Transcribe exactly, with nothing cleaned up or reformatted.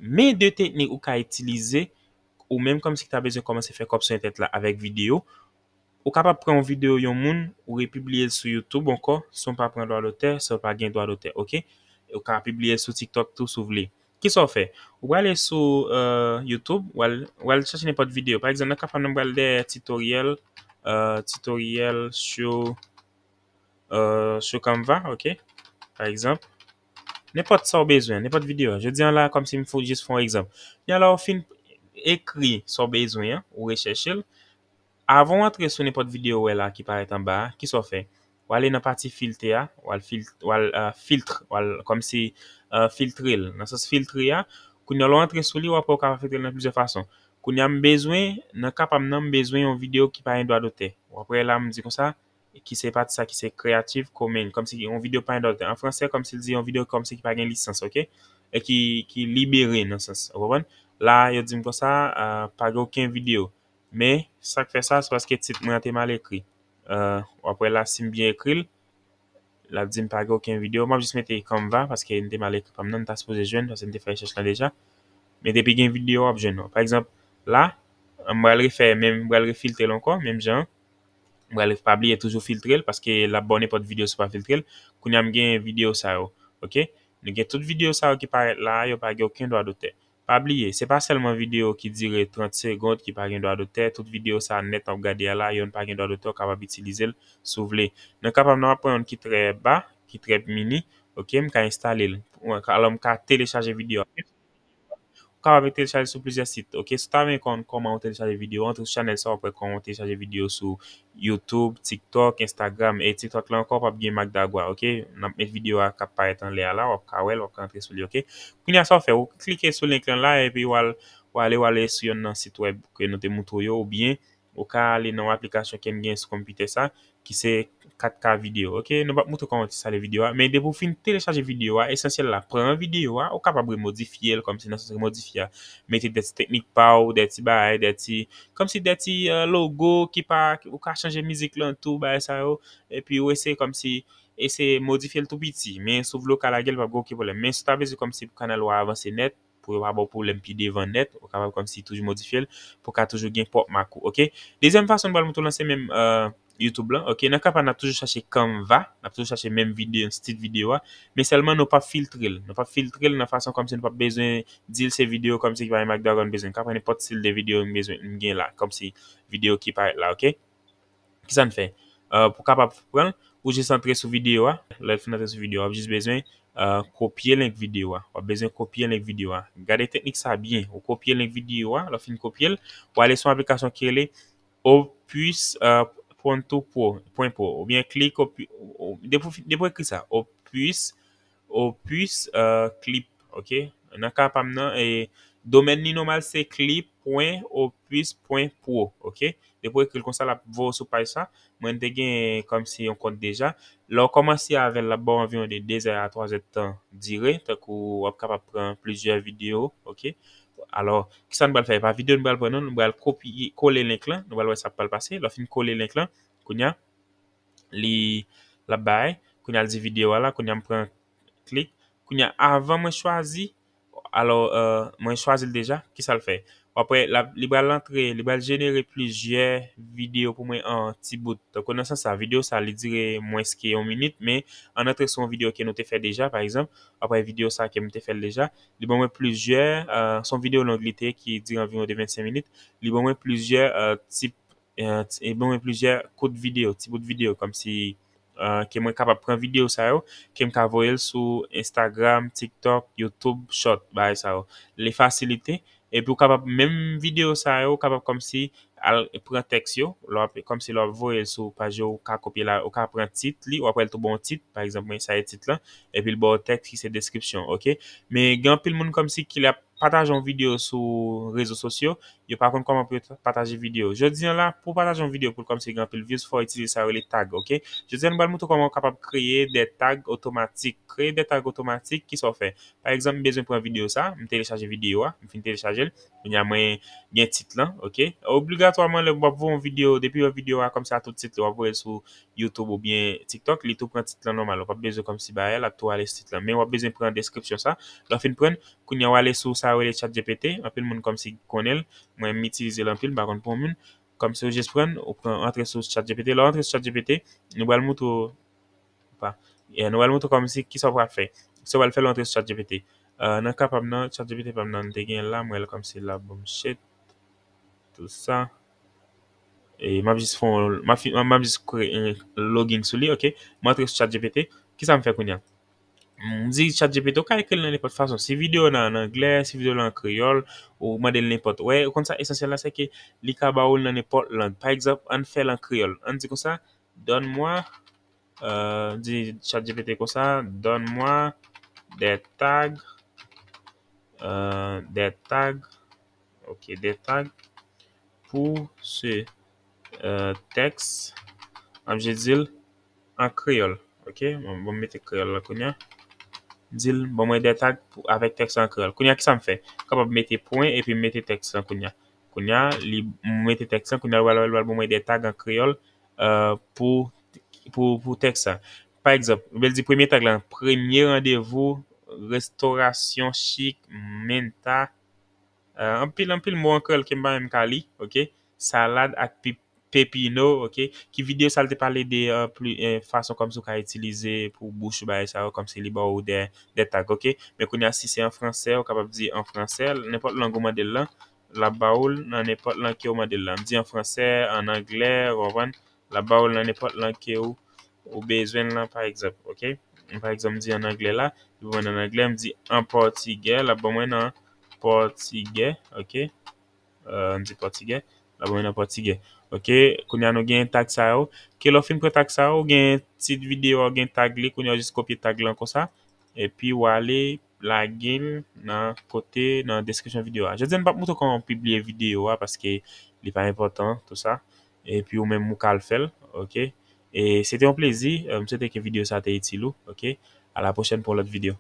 Men de teknik ou ka itilize, ou menm kòmsi ki ta bezwen kòmanse fè kòb sou entènèt la avèk videyo. Ou kapab pran yon videyo yon moun, ou repibliye l sou YouTube ankò, san w pa pran dwa dotè, san w pa gen dwa dotè, oke? Ou ka pibliye l sou TikTok tou si w vle. Kisa w fè? Ou prale sou, euh, YouTube, w al, w al chèche nenpòt videyo. Pa egzanp, nan ka pa m nan, m pral dèyè tutoriel, euh, tutoriel sou, euh, sou Canva, oke? Pa egzanp, nenpòt sa w bezwen, nenpòt videyo. Jodi a la, kòmsi m fou, jis fè yon egzanp. Kounye a la, w fin ekri sa w bezwen an, ou rechèche l. Avan w antre sou nenpòt videyo w wè la ki parèt anba a, kisa w fè? W ale nan pati filte a, w al fil-, w al, euh, filtre, w al kòmsi, euh, filtre l. Nan sans filtre a, kounye a lè w antre sou li, w ap wè w kapab filtre l nan plizyè fason. Kounye a m bezwen, nan ka pa m nan, m bezwen yon videyo ki pa gen dwa dotè. W ap wè la, m di konsa, ki se pati sa ki se Creative Commons, kòmsi yon videyo pa gen dwa dotè. An fransè, kòmsi l di yon videyo kòmsi ki pa gen lisans, oke? E ki, ki libere nan sans, ou konprann? La, yo di m konsa, euh, pa gen okenn videyo. Men, sa k fè sa, se paske tit mwen an te mal ekri. Euh, w ap wè la, si m byen ekri l, l ap di m pa gen okenn videyo. M ap jis mete Canva, paske m te mal ekri pa m nan, m ta sipoze jwenn, paske m te fè rechèch la deja. Men depi gen videyo, w ap jwenn. Pa egzanp, la, m pral refè, men m pral refiltre l ankò, menm jan. M pral pa bliye toujou filtre l, paske l ap ba w nenpòt videyo si w pa filtre l. Kounye a m gen videyo sa yo, oke? Nou gen tout videyo sa yo ki parèt la, yo pa gen okenn dwa dotè. Pa bliye, se pa sèlman videyo ki dire trant segonn ki pa gen dwa dotè, tout videyo sa nèt w ap gade a la, youn pa gen dwa dotè, w kapab itilize l si w vle. Nan ka pa m nan, m ap pran youn ki trè ba, ki trè mini, oke, m ka enstale l. Alò, m ka telechaje videyo a. Ou kapab telechaje sou plizyè sit, oke? Si w ta renmen konn kòman ou telechaje videyo, antre sou chanèl sa, w ap wè kòman ou telechaje videyo sou YouTube, TikTok, Instagram, e TikTok la ankò, w ap gen Magdagwa, oke? N ap met videyo a k ap parèt anlè a la, w ap ka wè l, w ap ka antre sou li, oke? Kounye a sa w fè, ou klike sou link lan la, epi w al, w ale, w ale sou yonn nan sit wèb ke nou te moutre w yo, oubyen ou ka ale nan yon aplikasyon ke m gen sou konpitè sa, ki se kat K videyo, oke? Nou p ap moutre kòman w enstale videyo a, men depi w fin telechaje videyo a, esansyèl la, pran videyo a, ou kapab remodifye l, kòmsi nan sans remodifye a, mete de ti teknik pa w, de ti bagay, de ti, kòmsi de ti, euh, logo ki pa, ou ka chanje mizik lan tou, bagay sa yo, epi ou eseye kòmsi, eseye modifye l tou piti, men si w vle w ka lage l, p ap gen okenn pwoblèm. Men si w ta bezwen kòmsi pou kanal ou a avanse nèt, pou yo pa ba w pwoblèm pi devan nèt, ou kapab kòmsi toujou modifye l, pou w ka toujou gen pwòp mak ou, oke? Dezyèm fason m pral moutre w lan, se menm, euh, YouTube lan, oke? Nan ka pa n, n ap toujou chache Canva, n ap toujou chache menm videyo, stil videyo a, men sèlman nou p ap filtre l. Nou p ap filtre l nan fason kòmsi nou p ap bezwen di l se videyo kòmsi ki pa gen Magdagwa n bezwen. N ka pran nenpòt stil de videyo m bezwen, m gen la, kòmsi videyo ki parèt la, oke? Kisa n fè? Euh, pou w kapab pran l, ou jis antre sou videyo a. Lè w fin antre sou videyo a, w ap jis bezwen, euh, kopye link videyo a. W ap bezwen kopye link videyo a. Gade teknik sa byen. Ou kopye link videyo a, lè w fin kopye l, w ale sou yon aplikasyon ki rele Opus, euh, Pronto Pro, pwen pro. Oubyen klik Opu-, o-, depi w fin, depi w ekri sa, Opus, Opus, euh, Clip, oke? Nan ka pa m nan, e, domèn li nòmal se clip pwen opus pwen pro, oke? Depi w ekri l konsa, l ap voye w sou paj sa. Mwen, m te gen kòmsi yon kont deja. Lè w kòmanse avè l, l ap ba w anviwon de de zè a twa zè d tan dire, tankou w ap kapab pran plizyè videyo, oke? Alò, kisa n pral fè? E pa videyo n pral pran, non, nou pral kopye, kole link lan, nou pral wè sa k pral pase. Lè w fin kole link lan, kounye a, li, l ap bay, kounye a l di videyo a la, kounye a m pran klik. Kounye a, avan mwen chwazi, alò, euh, mwen chwazi l deja, kisa l fè? W ap wè, l ap, li pral antre, li pral jenere plizyè videyo pou mwen an ti bout. Donk, nan sans sa, videyo sa, li dire mwens ke yon minit, men ann antre sou yon videyo ke nou te fè deja, pa egzanp, w ap wè videyo sa ke m te fè l deja, li ban mwen plizyè, euh, se yon videyo long li te ye ki dire anviwon de vennsenk minit, li ban mwen plizyè, euh, tip e, e ban mwen plizyè kout videyo, ti bout videyo, kòmsi, e, ke mwen kapab pran videyo sa yo, ke m ka voye l sou Instagram, TikTok, YouTube, Short, bagay sa yo. Li fasilite, epi w kapab, menm videyo sa yo, w kapab kòmsi al pran tèks yo, lè w ap, kòmsi lè w ap voye l sou paj yo, ou ka kopye la, ou ka pran tit li, w ap wè l tou ba w tit, pa egzanp, mwen, sa e tit lan, epi l ba w tèks ki se deskripsyon, oke? Men gen anpil moun kòmsi ki l ap pataje yon videyo sou rezo sosyo, yo pa konn kòman pou yo ta-, pataje videyo. Jodi a la, pou w pataje yon videyo pou l kòmsi gen anpil views, fò w itilize sa yo rele tag, oke? Jodi a, nou pral montre w kòman w kapab kreye de tag otomatik. Kreye de tag otomatik, kisa w fè? Pa egzanp, m bezwen pran videyo sa, m telechaje videyo a, m fin telechaje l. Kounye a, mwen gen tit lan, oke? Obligatwaman, lè w ap voye yon videyo, depi yon videyo a kòmsi a tout tit li, w ap voye l sou YouTube oubyen TikTok, li tou pran tit lan nòmal. Ou p ap bezwen kòmsi bagay la, l ap tou ale sou tit lan. Men w ap bezwen pran deskripsyon sa. Lè w fin pran l, Kounye a w ale sou sa yo rele ChatGPT. Anpil moun kòmsi konnen l. Mwen, m itilize l anpil, m pa konn pou moun. Kòmsi w jis pran, ou pran, antre sou ChatGPT. Lè w antre sou ChatGPT, nou pral montre w, pa, yeah, nou pral montre w kòmsi kisa w pral fè. Si w pral fè l, w antre sou ChatGPT. Euh, nan ka pa m nan, ChatGPT pa m nan, m te gen l la, m wè l kòmsi la, bon, shit. Tout sa. E m ap jis fè yon, m ap fi-, m ap jis kreye yon login sou li, ok? M antre sou ChatGPT. Kisa m fè kounye a? M di ChatGPT, ou ka ekri l nan nenpòt fason. Si videyo w nan an anglè, si videyo w nan an kreyòl, ou mande l nenpòt. Wè, ou konn sa, esansyèl la, se ke li ka ba ou l nan nenpòt lang. Pa egzanp, ann fè l an kreyòl. Ann di konsa, donne-moi, euh, di ChatGPT konsa, donne-moi des tags, euh, des tags, ok, des tags pour ce, euh, texte, m ap jis di l an kreyòl, ok? Bon, bon, m mete kreyòl la kounye a. M di l, ban mwen des tags pou, avèk tèks la an kreyòl. Kounye a, kisa m fè? M kapab mete pwen epi m mete tèks la kounye a. Kounye a, li, m mete tèks la, kounye a, l pral, l pral ban mwen des tags an kreyòl, euh, pou, pou, pou tèks la. Pa egzanp, m bèl di premye tag la, premye randevou, restorasyon chik, menta, euh, anpil, anpil mo an kreyòl ke m pa menm ka li, ok? Salad ak pi-, pepino, ok? Ki videyo sa l te pale de, euh, pli, euh, fason kòmsi w ka itilize pou bouch ou bagay sa yo, kòmsi li ba w de, de tag, ok? Men kounye a, si se an fransè, ou kapab di an fransè, nenpòt lang ou mande l lan, l ap ba ou l nan nenpòt lang ke ou mande l lan. M di an fransè, an anglè, ou konprann? L ap ba ou l nan nenpòt lang ke ou, ou bezwen l lan, pa egzanp, ok? Pa egzanp, m di an anglè la, li ban mwen nan anglè, m di an pòtigè, l ap ban mwen nan pòtigè, ok? Euh, m di pòtigè, l ap ban mwen nan pòtigè. Ok, kounye a nou gen tag sa yo. Ke lè w fin pran tag sa yo, ou gen tit videyo a, ou gen tag li, kounye a w jis kopye tag lan konsa. Epi w ale lage l nan kote, nan deskripsyon videyo a. Jodi a, m p ap montre w kòman pibliye videyo a, paske li pa enpòtan, tou sa. Epi ou menm ou ka al fè l, ok? E se te yon plezi, euh, m swete ke videyo sa te itil ou, ok? A la pwochèn pou yon lòt videyo.